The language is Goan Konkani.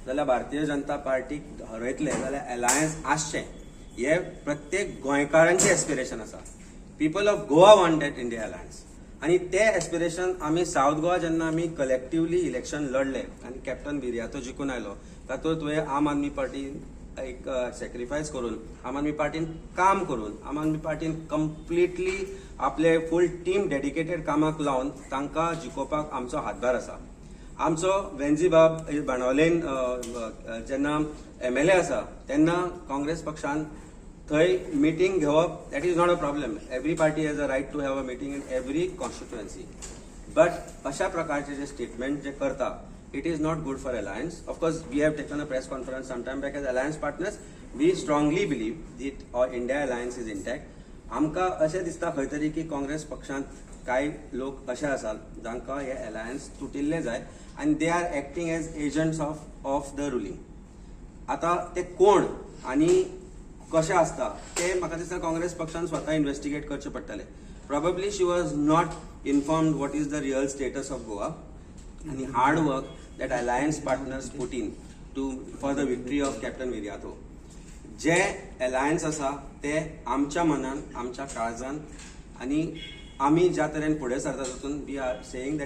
जाल्यार भारतीय जनता पार्टीक हरयतले जाल्यार अलायन्स आसचें हे प्रत्येक गोंयकारांचें एस्पिरेशन आसा. People of Goa want that India Alliance आनी ते एस्पिरेशन आमी सावथ गोवा जेन्ना आमी कलेक्टिवली इलेक्शन लढले आनी कॅप्टन विरियातो जिखून आयलो, तातूंत तुवें आम आदमी पार्टी एक सॅक्रिफायस करून, आम आदमी पार्टीन काम करून, आम आदमी पार्टीन कंप्लिटली आपले फूल टीम डेडिकेटेड कामाक लावन तांकां जिखोवपाक आमचो हातभार आसा. आमचो वेन्झी बाब बाणावलेन जेन्ना एमएलए आसा तेन्ना काँग्रेस पक्षान थंय मिटींग घेवप, that is not a problem. Every party has a right to have a meeting in every constituency, but अशा प्रकारचे जे स्टेटमेंट जे करता, it is not good for alliance. Of course, we have taken a press conference some time back as alliance partners. We strongly believe that our India Alliance is intact. आमकां अशें दिसता खंय तरी की काँग्रेस पक्षांत कांय लोक अशे आसात जांकां हे अलायन्स तुटिल्ले जाय आनी they are acting as agents of the ruling. आतां ते कोण आनी कशें आसता ते म्हाका दिसता काँग्रेस पक्षान स्वता इन्वेस्टिगेट करचें पडटलें. Probably she was not informed what is the real status of Goa आनी hard work that alliance partners put in to for the victory of Captain Viriato. J alliance आसा ते आमच्या मनान, आमच्या काळजान आनी आमी ज्या तरेन फुडें सरता तातूंत we are saying that